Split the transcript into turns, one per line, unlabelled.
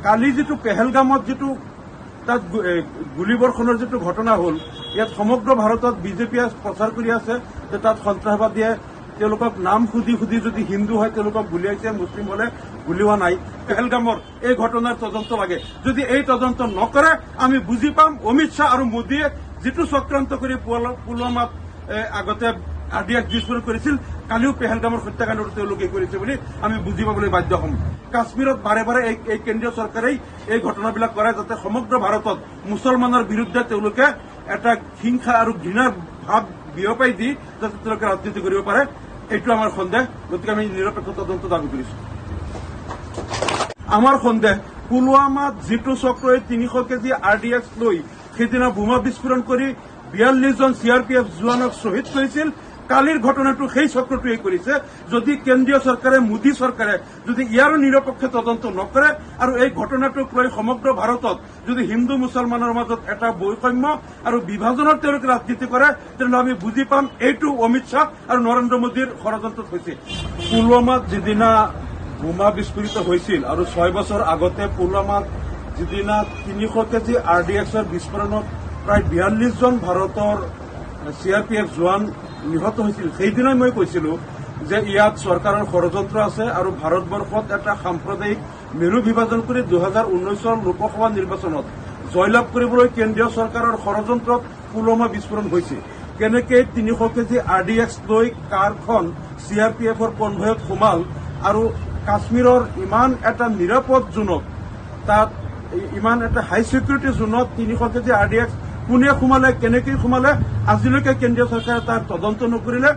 কালি যিটো পেহেলগামত যিটো তাত গুলীবৰ্ষণৰ যিটো ঘটনা হ'ল, ইয়াত সমগ্ৰ ভাৰতত বিজেপিয়ে প্ৰচাৰ কৰি আছে যে তাত সন্ত্ৰাসবাদীয়ে তেওঁলোকক নাম সুধি সুধি যদি হিন্দু হয় তেওঁলোকক গুলীয়াইছে, মুছলিম হলে গুলীওৱা নাই। পেহেলগামৰ এই ঘটনাৰ তদন্ত লাগে। যদি এই তদন্ত নকৰে, আমি বুজি পাম অমিত শ্বাহ আৰু মোদীয়ে যিটো চক্ৰান্ত কৰি পুলৱামাত আগতে আৰডিএক্স বিস্ফোৰণ কৰিছিল, কালিও পেহেলগামৰ হত্যাকাণ্ডটো তেওঁলোকে কৰিছে বুলি আমি বুজি পাবলৈ বাধ্য হ'ম। কাশ্মীৰত বাৰে বাৰে এই কেন্দ্ৰীয় চৰকাৰেই এই ঘটনাবিলাক কৰে, যাতে সমগ্ৰ ভাৰতত মুছলমানৰ বিৰুদ্ধে তেওঁলোকে এটা হিংসা আৰু ঘৃণাৰ ভাৱ বিয়পাই দি যাতে তেওঁলোকে ৰাজনীতি কৰিব পাৰে, এইটো আমাৰ সন্দেহ। গতিকে আমি নিৰপেক্ষ তদন্ত দাবী কৰিছো। আমাৰ সন্দেহ, পুলৱামাত যিটো চক্ৰই 300 কেজি আৰডিএক্স লৈ সেইদিনা বোমা বিস্ফোৰণ কৰি 42 জন চিআৰপিএফ জোৱানক শ্বহীদ কৰিছিল, কালিৰ ঘটনাটো সেই চক্ৰটোৱে কৰিছে। যদি কেন্দ্ৰীয় চৰকাৰে, মোদী চৰকাৰে যদি ইয়াৰো নিৰপেক্ষ তদন্ত নকৰে আৰু এই ঘটনাটোক লৈ সমগ্ৰ ভাৰতত যদি হিন্দু মুছলমানৰ মাজত এটা বৈষম্য আৰু বিভাজনৰ তেওঁলোকে ৰাজনীতি কৰে, তেনেহ'লে আমি বুজি পাম এইটো অমিত শ্বাহ আৰু নৰেন্দ্ৰ মোদীৰ ষড়যন্ত্ৰত হৈছে। পুলৱামাত যিদিনা বোমা বিস্ফোৰিত হৈছিল আৰু 6 বছৰ আগতে পুলৱামাত যিদিনা 300 কেজি আৰডিএক্সৰ বিস্ফোৰণত প্ৰায় 42 জন ভাৰতৰ চিআৰপিএফ জোৱান নিহত হৈছিল, সেইদিনাই মই কৈছিলো যে ইয়াত চৰকাৰৰ ষড়যন্ত্ৰ আছে আৰু ভাৰতবৰ্ষত এটা সাম্প্ৰদায়িক মেৰু বিভাজন কৰি 2019ৰ লোকসভা নিৰ্বাচনত জয়লাভ কৰিবলৈ কেন্দ্ৰীয় চৰকাৰৰ ষড়যন্ত্ৰত পুলৱামা বিস্ফোৰণ হৈছে। কেনেকে 300 কেজি আৰডিএক্স লৈ কাৰখন চিআৰপিএফৰ কনভয়ত সোমাল আৰু কাশ্মীৰৰ ইমান এটা নিৰাপদ জোনত, তাত ইমান এটা হাই ছিকিউৰিটি জোনত 300 কেজি আৰডিএক্স কোনে সোমালে, কেনেকে সোমালে, আজিলৈকে কেন্দ্ৰীয় চৰকাৰে তাৰ তদন্ত নকৰিলে।